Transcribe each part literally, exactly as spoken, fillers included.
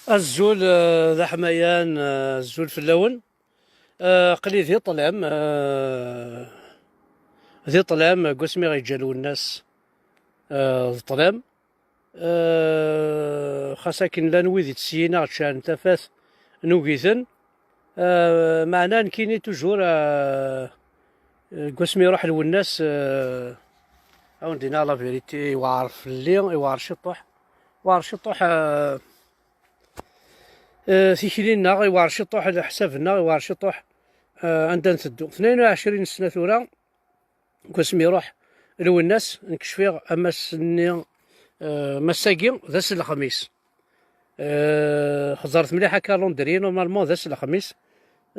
Azul, eh, d aḥmayan, eh, azul fell-awen. Eh, aql-i di ṭṭlam, eh, di ṭṭlam, deg wasmi ɣ-yeǧǧa Lwennas, eh, d ṭṭlam. Eh, xas akken llan wid i tt-syin aɣ-d-ceɛlen tafat n ugiten. Eh, meɛna nekkini toujours, eh, deg wasmi iruḥ Lwennas, eh, ad wen-d-iniɣ la vérité, iwɛer fell-i, iwɛer ciṭuḥ, iwɛer ciṭuḥ, eh, eh, tikli-nneɣ, iwɛer ciṭuḥ leḥsab-nneɣ, iwɛer ciṭuḥ, eh, anda nteddu. Tnayen u ɛecrin sna tura, deg wasmi iruḥ Lwennas, nekk cfiɣ amass-nni, eh, amass-agi d ass n lexmis. Eh, xeẓret mliḥ akka calendrier, normalement d ass n lexmis.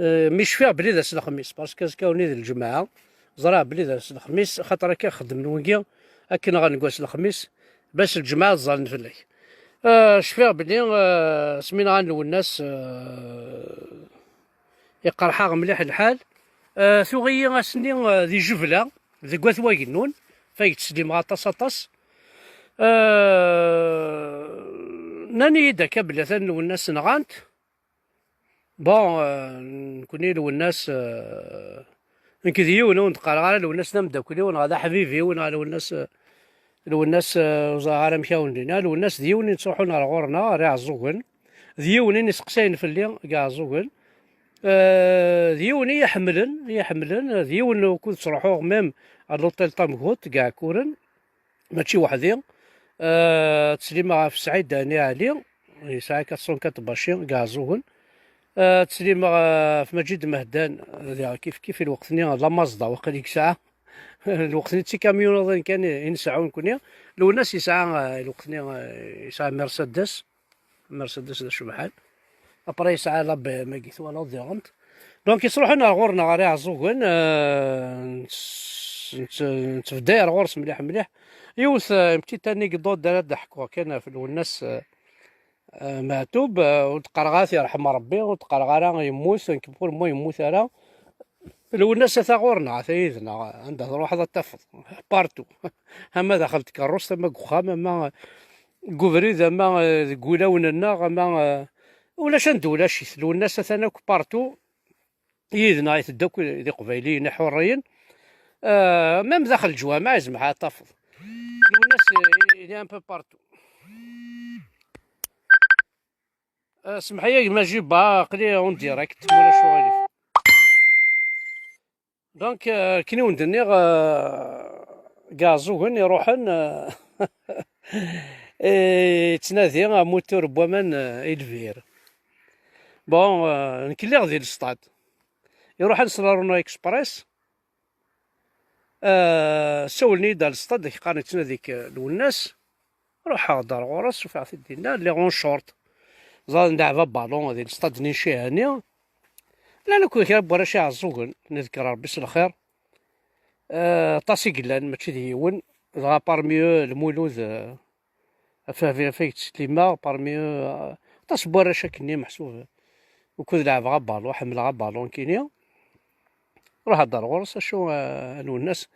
Eh, mi cfiɣ belli d ass n lexmis, parce que azekka-nni d lǧemɛa, ẓriɣ belli d ass n lexmis, xaṭer akka xeddmen wigi akken ɣer deg wass n lexmis, bac lǧemɛa ad ẓallen fell-ak. Eh, cfiɣ belli, eh, asmi nɣan Lwennas, eh, iqerḥ-aɣ mliḥ lḥal. Eh, tuɣ-iyi ass-nni, eh, di Jebla, deg Wat Wagennun, fay ttsellimeɣ aṭas, aṭas. Eh, nnan-iyi-d akka belli atan Lwennas nɣan-t. Bon, eh, nekni Lwennas, eh, nekk d yiwen ur d-qqareɣ ara Lwennas d ameddakel-iw neɣ d aḥbib-iw neɣ Lwennas, eh, Lwennas, eh, ur ẓriɣ ara amek awen-d-iniɣ. Lwennas d yiwen i nettruḥun ɣer ɣur-neɣ, ɣer Iɛeẓẓugen. D yiwen i n-iseqsayen fell-i deg Iɛeẓẓugen. Eh, d yiwen i yi-ḥemmlen, i yi-ḥemmlen. D yiwen ukud ttruḥuɣ même à l'hôtel Tamgut deg Iɛekkuren. Mačči weḥd-i. Eh, ttsellimeɣ ɣef Saɛid Dani Ɛli, yesɛa quatre cent quatre Baci deg Iɛeẓẓugen. Eh, ttsellimeɣ ɣef Maǧid Mehdan, diɣ kif kif i lweqt-nni d Mazda waqil i yesɛa. Lweqt-nni d tikamyuniḍin kan i, i nseɛɛu nekni. Lwennas yesɛa, eh, lweqt-nni, eh, yesɛa Mercedes. Mercedes d acebḥan. Après yesɛa la B M agi twalaḍ diɣen. Donc yettruḥun ar ɣur-neɣ ar Iɛeẓẓugen, eh, nett-, nett-, nettbedday ar ɣur-s mliḥ mliḥ. Yiwet, eh, une petite anecdote ara d-ḥkuɣ kan ɣef Lwennas, eh, eh, Meɛtub, eh, ur d-qqareɣ ara yerḥem Rebbi, ur d-qqareɣ ara yemmut, nekk pour moi yemmut ara. Lwennas ata ɣur-neɣ, ata yid-neɣ, anda truḥeḍ ad t-tafeḍ, partout. Ama daxel tkerrust, ama deg uxxam, ama deg ubrid, ama, eh, deg wulawen-nneɣ, ama, eh, ulac anda ulac-it. Lwennas atan akk partout, yid-neɣ iteddu akk d iqbayliyen iḥurriyen. Eh, même daxel leǧwameɛ yezmer ad t-tafeḍ. Lwennas, eh, il est un peu partout. Eh, semmeḥ-iyi a gma Jiba, aql-i en direct, ma ulac uɣilif. Donc, eh, akken i wen-d-nniɣ, eh, deg Iɛeẓẓugen iruḥen, eh, eh, yettnadi amutur n waman, eh, i lbir. Bon, eh, nekk lliɣ di lestad. Iruḥen s la Renault Express. Eh, sawlen-iyi-d ar lestad, ak qqaren yettnadi-k, eh, Lwennas. Ruḥeɣ-d ar ɣur-s, ufiɣ-t-id dinna, lliɣ en short. Ẓer nleɛb abalun di lestad-nni n Cihani. Llan akk kra n warrac Iɛeẓẓugen, neḍker Rebbi s lxir. Eh, aṭas i yellan, mačči d yiwen. Dɣa parmi eux, Lmulud, eh, af, af, af, af, ttsellimeɣ, parmi eux, eh, aṭas n warrac akkenni meḥsub. Ukud leɛbeɣ abalun, ḥemmleɣ abalun kini. Ruḥeɣ-d ar ɣur-s, acu, eh, a Lwennas.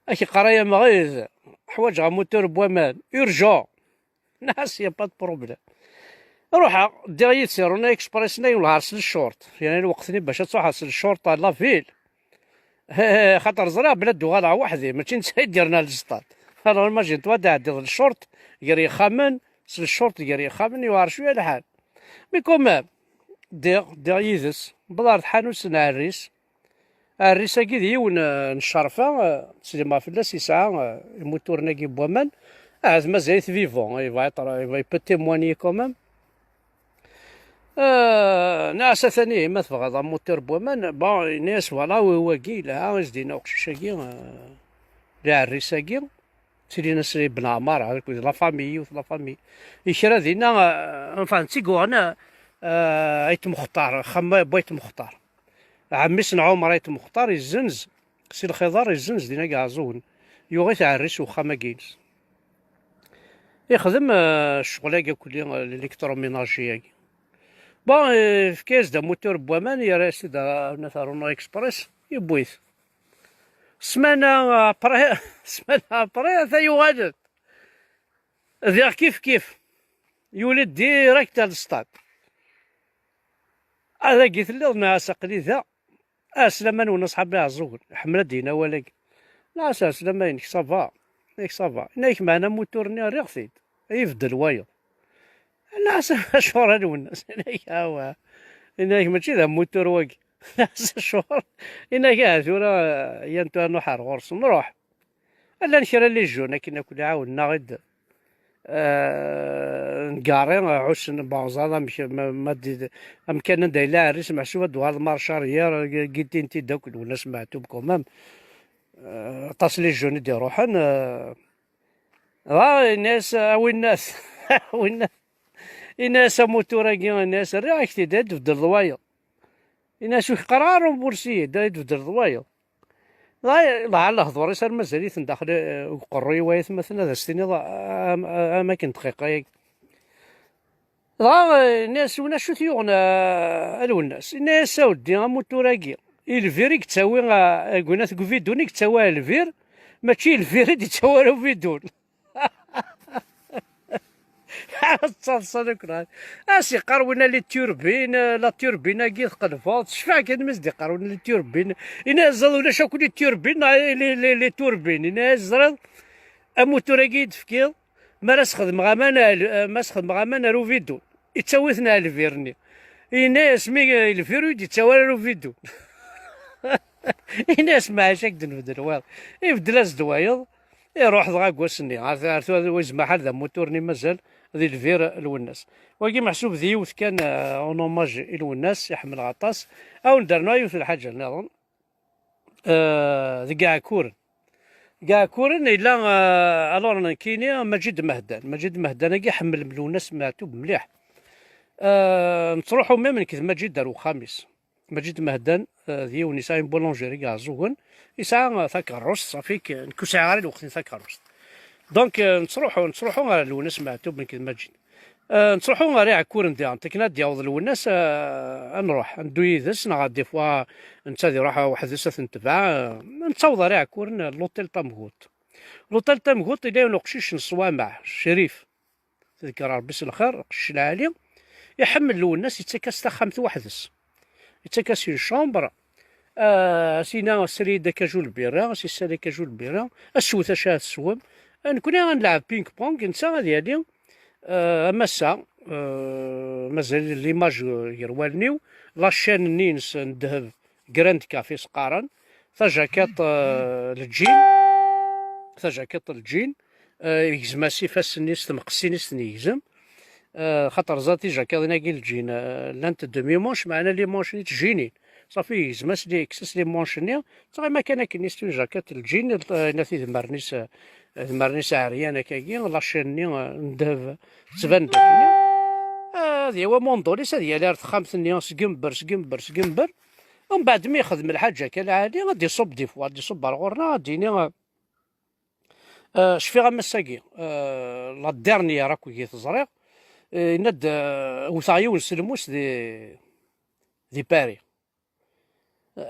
Ak iqqar ay amɣid, ḥwaǧeɣ amutur n waman, urgent. Nɛas, y a pas de problème. Ruḥeɣ, ddiɣ yid-s i Renault Express-nni, wellah s le short. Yerna lweqt-nni bac ad truḥeḍ s le short à la ville. Xaṭer ẓriɣ belli ad d-uɣaleɣ weḥd-i, mačči netta i d-yerna lestad. Alors imagine-toi ad tɛeddiḍ le short gar yexxamen, s le short gar yexxamen, yewɛer cwiya lḥal. Mais quand même, ddiɣ, ddiɣ yid-s, wwḍeɣ ɣer tḥanut n Ɛerris. Ɛerris-agi d yiwen, eh, n ccerfa, eh, ttsellimeɣ fell-as, yesɛa, eh, imuturen-agi n waman. Ahat mazal-it vivant, il va être, il va, il peut témoigner quand même. Eh, nniɣ-as atan ihi ma tebɣiḍ amutur n waman, bon, yenna-yas voilà, wi wagi yelha, i s-d-yenna uqcic-agi, eh, Ɛerris-agi. Ttilin-as Ibn Ɛmar, akked la famille, yiwet la famille. I kra dinna, eh, enfin, d tiguɣna, eh, Ayt Mextar, axxam n Ayt Mextar. Ɛemmi-s n Ɛumer Ayt Mextar, yezzenz, si Lxiḍer, yezzenz dinna deg Iɛeẓẓugen. Yuɣ-it Ɛerris uxxam-agi-ines. Ixdem, eh, ccɣel-agi akk-, eh, l'électroménager-agi. Bon, eh, yefka-yas-d amutur n waman, yerra-yas-t-id ɣer Renault Express, yewwi-t. Ssmana après, ssmana après, ata yuɣal-d. Diɣ kif kif. Yuli direct ar stade. Adagi telliḍ, nniɣ-as aql-i da. Ɛeslama-nwen a ṣḥabi Ɛeẓẓugen, iḥemmel ad d-yini awal-agi. Nniɣ-as ɛeslama-inek, ça va. Yenna-k ça va. Yenna-k meɛna amutur-nni rriɣ-t-id, ibeddel wayeḍ. Nniɣ-as acuɣer a Lwennas? Yenna-k awa. Yenna-k mačči d amutur wagi. Nniɣ-as acuɣer? Yenna-k aha tura, yan tura nruḥ ar ɣur-s, nruḥ. Llan kra n les jeunes akken akk ɛawnen-aɣ-id, eh, ngarri, eh, ɛussen, bon, ẓran amek, ma, ma d-, amkan anda yella ɛerris, meḥsub ad d-tuɣal marche arrière, eh, gittin-t-id akk Lwennas Meɛtub quand même. Eh, aṭas les jeunes i d-iruḥen, eh, dɣa yenna-yas, a winnat, a winnat, yenna-yas amutur-agi, yenna-yas rriɣ-ak-t-id, ad tbeddleḍ wayeḍ. Yenna-yas ur k-qqareɣ ara rembourse-iyi-d, ad tbeddleḍ wayeḍ. Dɣa, dɣa lehdur-is ar mazal-iten daxel, eh, deg uqerruy-iw ay atmaten, ad as-tiniḍ, am, am akken dqiqa-agi. Dɣa, eh, yenna-yas, win acu t-yuɣen, eh, a Lwennas? Yenna-yas, a weddi, amutur-agi, i lbir i yettawi, eh, deg winat deg ubidun i yettawi ar lbir, mačči i lbir i d-yettawi ar ubidun. Ttaḍsan akk. As-iqqar winna les turbines, la turbine-agi tqelbeḍ, tecfiɛ kan mi s-d-iqqar winna les turbines. Yenna-yas ẓriḍ ulac akk les turbines, neɣ les, les, les turbines. Yenna-yas ẓriḍ amutur-agi i d-tefkiḍ, mi ara s-xedmeɣ aman a l-, mi ara s-xedmeɣ aman ar ubidun, ittawi-ten ar lbir-nni. Yenna-yas mi, eh, lbir ur d-ittawi ara ar ubidun. Yenna-yas maɛic ak-d-nbeddel wayeḍ. Ibeddel-as-d wayeḍ. Iruḥ dɣa deg wass-nni, ar, ar tura wizem aḥal d amutur-nni mazal di lbir Lwennas. Wagi meḥsub d yiwet kan, eh, en hommage i Lwennas, i ḥemmleɣ aṭas. Ad wen-d-rnuɣ yiwet n lḥaǧa nniḍen, eh, deg Iɛekkuren. Deg Iɛekkuren yella, eh, alors nekkini Maǧid Mehdan. Maǧid Mehdan-agi ḥemmel Lwennas Meɛtub mliḥ. Eh, nettruḥu même nekk d Maǧid ar uxxam-is. Maǧid Mehdan, eh, d yiwen yesɛa une boulangerie deg Iɛeẓẓugen, yesɛa, eh, takeṛṛust, ṣafi, k-, nekk ur sɛiɣ ara lweqt n takeṛṛust. Donc, eh, nettruḥu, nettruḥu ɣer Lwennas Meɛtub, nekk d Maǧid. Eh, nettruḥu ɣer Iɛekkuren diɣen, akken ad d-yaweḍ Lwennas, eh, ad nruḥ, ad neddu yid-s, neɣ des fois netta ad iruḥ weḥd-s ad t-netbeɛ, eh, nettaweḍ ɣer Iɛekkuren, eh, l'hôtel Tamguṭ. L'hôtel Tamguṭ, yella yiwen uqcic n Ṣwamaɛ, Crif. Tedker Ṛebbi s lxir, aqcic lɛali, iḥemmel Lwennas, yettak-as taxxamt weḥd-s. Yettak-as une chambre, ah, as-yini sel-iyi-d akaju lbira, as-yessali akaju lbira, ad swet acu ara teswem. Ah, nekkni ad nleɛb ping-pong, netta ad yali, ah, am ass-a, ah, mazal l'image gar wallen-iw, la chaîne-nni-ines n ddheb, Grand Café s-qqaren, tajakiṭ, eh, lǧin, tajakiṭ lǧin, eh, yegzem-as ifassen-is, tmeqsin-is ten-yegzem, eh, xaṭer ẓer tijakiḍin-agi lǧin, eh, llant demi-manche, meɛna les manches-nni ttjinin. Ṣafi yegzem-as, yekkes-as les manches-nni, tɣima kan akken-nni s une jaquette lǧin, eh, yenna-t idmaren-is, eh, idmaren-is ɛeryan akkagi, la chaîne-nni, eh, n ddheb tettban-d akkenni. Eh, ad yawi amundul-is, ad yali ar texxamt-nni, sgember, sgember, sgember. Umbeɛd mi yexdem lḥaǧa akka lɛali, ad d-iṣubb des fois, ad d-iṣubb ar ɣur-neɣ, ad d-yini, eh, cfiɣ am ass-agi, eh, la dernière akkagi t-ẓriɣ, eh, yenna-d, eh, wteɣ yiwen s lmus di, di Paris. Eh,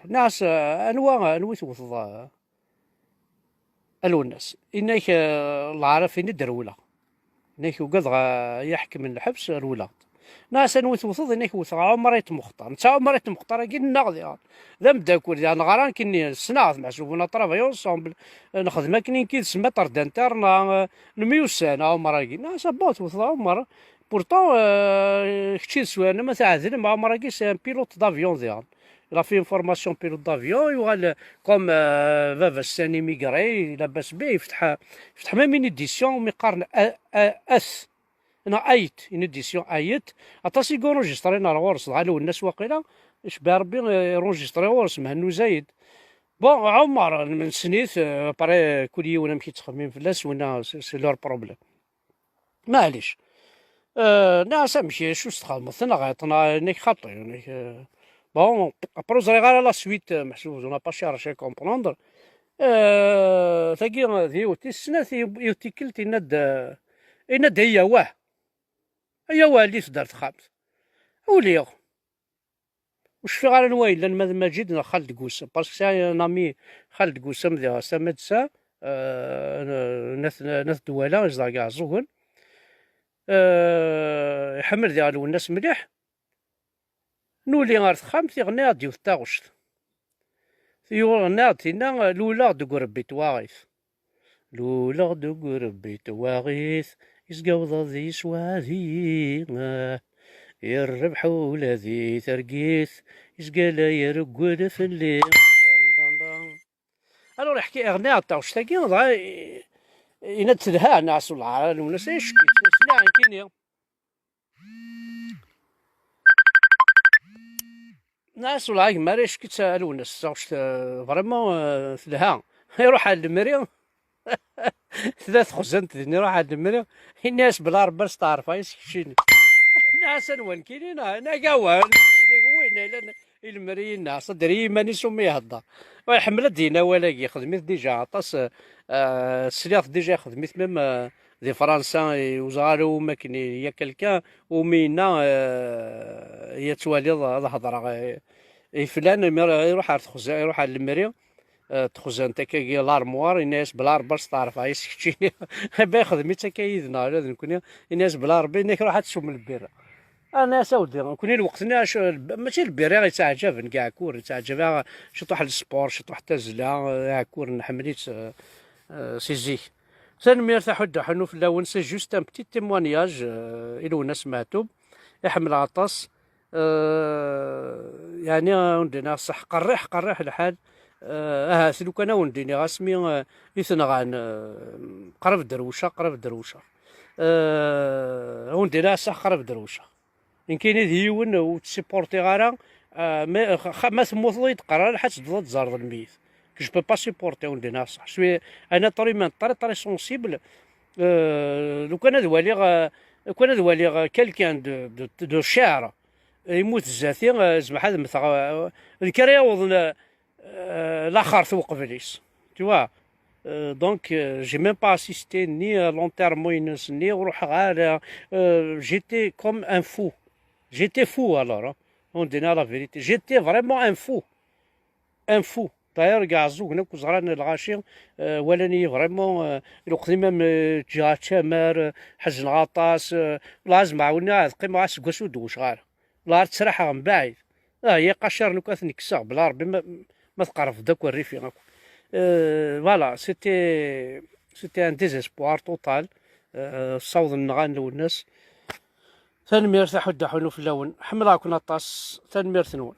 nniɣ-as, eh, anwa, anwa i tewteḍ, eh, a Lwennas? Yenna-k, eh, leɛraf-ini d-rewleɣ. Yenna-k ugadeɣ, eh, i aḥkem n lḥebs, rewleɣ-d. Nniɣ-as anwa i tewteḍ? Yenna-k wteɣ Ɛumar Ayt Muxtar. Netta Ɛumar Ayt Muxtar-agi nneɣ diɣen. D ameddakel, diɣen neɣra nekkni, ssneɣ-t, meḥsub on a travaillé ensemble. Nexdem akken nekk yid-s maître d'internat, eh, nemyussan, Ɛumar-agi. Nniɣ-as, ah bon, tewteḍ Ɛumar? Pourtant, euh, kečči d Suhayna ma tɛedlem, Ɛumar-agi c'est un pilote d'avion diɣen. Il a fait une formation pilote d'avion, yuɣal, euh, comme, euh, baba-s c'est un immigré, labas bih, yefteḥ, yefteḥ même une édition, mi qqaren A-, A-, Ath, neɣ Ayt, une édition Ayt, aṭas i yurujistrin ar ɣur-s, dɣa Lwennas waqila, icebbeɛ Rebbi, euh, irujistri ɣur-s, Mhennu Zayed. Bon, Ɛumar, nessen-it, euh, après, kul yiwen amek yettxemmim fell-as, winna, c'est, c'est leur problème. Maɛlic. Euh, nniɣ-as amek, acu s-txedmeḍ, tenɣiḍ-t, neɣ, nek xaṭi, nek, euh, bon, après ur ẓriɣ ara la suite, euh, meḥsub, on n'a pas cherché à comprendre. Euh, tagi, euh, d yiwet tis snat, yiw-, yiwet tikkelt, yenna-d, euh, yenna-d, ayya, wah. Ayya, wah, llit-d ar texxamt. Uliɣ. Ur cfiɣ ara anwa yellan, ma d Maǧid neɣ Xaled Gusam, parce que c'est un ami, Xaled Gusam, diɣ s tama d sa, euh, n-, n-, n-, n-, Dwala, yezdeɣ deg Iɛeẓẓugen. Eh, iḥemmel diɣ Lwennas mliḥ. Nuli ɣer texxamt, iɣenna-aɣ-d yiwet n taɣect. Yuɣenna-aɣ-d tinna: "Luleɣ-d deg urebbi n twaɣit. Luleɣ-d deg urebbi n twaɣit, izga wḍaḍ yesweɛd-iyi. Irrebeḥ ula di targit, izga la ireggel fell-i." Alors, iḥki, iɣenna-aɣ-d taɣect-agi, dɣa i-, yenna-d: "Telha, neɣ s ulɛar, Lwennas, ay ccekk-itt." Sliɣ nekkini. Nɛas ula a gma ara yecki-tt a Lwennas, taɣect, eh, vraiment, eh, telha. Iruḥ ar lemri. Tella texzant din, iruḥ ar lemri. Ini-as bla Rebbi ad steɛrfeɣ yes keččini. Nɛas anwa nekkini, neɣ, neɣ awan, win, llan i lemri-nneɣ, ṣader i yiman-is umi ihedder. Wa iḥemmel ad d-yini awal-agi, ixdem-it déjà aṭas, eh, eh, sliɣ-t déjà ixdem-it même, eh, di Fransa, i uẓɣal-iw, ma akken i-, ya quelqu'un umi yenna, eh, ya ttwaliḍ ad hedreɣ, eh, i flan, mi iruḥ ar texza-, iruḥ ar lemri, eh, texzant akkagi l'armoire, yenna-yas bla Rebbi ad steɛrfeɣ yes keččini. Ba ixdem-itt akka yid-neɣ, ula d nekkni, yenna-yas bla Rebbi, yenna-k ruḥ ad teswem lbira. Ana-yas a wdi, nekkni lweqt-nni acu, lb-, mačči lbira i ɣ-yettɛeǧǧaben deg Ɛekkur, yettɛeǧǧab-aɣ ciṭuḥ lesport, ciṭuḥ tazzla, eh, Ɛekkur nḥemmel-itt, eh, eh, si zik. Tanemmirt a Ḥuddu Ḥunnu fell-awen, c'est juste un petit témoignage, eh, i Lwennas Meɛtub, i ḥemmleɣ aṭas. Eh, yeɛni, a wen-d-iniɣ ṣṣeḥ, qerriḥ, qerriḥ lḥal. Eh, ahat lukan a wen-d-iniɣ asmi, eh, i t-nɣan, eh, qrib derwceɣ, qrib derwceɣ. Eh, a wen-d-iniɣ ṣṣeḥ, qrib derwceɣ. Nekkini d yiwen ur t-supportiɣ ara, eh, ma, xa-, ma temmuteḍ i d-qqar ara lḥaǧ tedduḍ ad tzerḍ lmeyt. Que je peux pas supporter, a wen-d-iniɣ ṣṣeḥ. Je suis un être humain très, très sensible. Eh, lukan ad waliɣ, eh, lukan ad waliɣ, eh, quelqu'un de, de, de cher, eh, yemmut zdat-i, eh, zemreɣ ad mmteɣ, eh, d kra yawḍen, eh, eh, laxert uqbel-is. Tu vois? Eh, donc, eh, j'ai même pas assisté ni à l'enterrement-ines, ni ur ruḥeɣ ara. Eh, j'étais comme un fou. J'étais fou alors, hein. On dit la vérité. J'étais vraiment un fou. Un fou. D'ailleurs, deg Iɛeẓẓugen akk ẓran lɣaci, eh, walan-iyi vraiment, eh, lweqt-nni même, eh, ǧǧiɣ ačamar, eh, ḥezneɣ aṭas, eh, laẓ mɛawniɣ ad qqimeɣ aseggas ur d-wceɣ ara. La ttraḥeɣ mbaɛid. Ah, ya qacaren akk ad ten-kkseɣ, bla Rebbi ma, ma tqerrbeḍ akk rrif-i akk. Euh, voilà, c'était, c'était un désespoir total. Euh, ssawḍen nɣan Lwennas. Tanemmirt a Ḥuddu Ḥunnu fell-awen. Ḥemmleɣ-ken aṭas. Tanemmirt-nwen.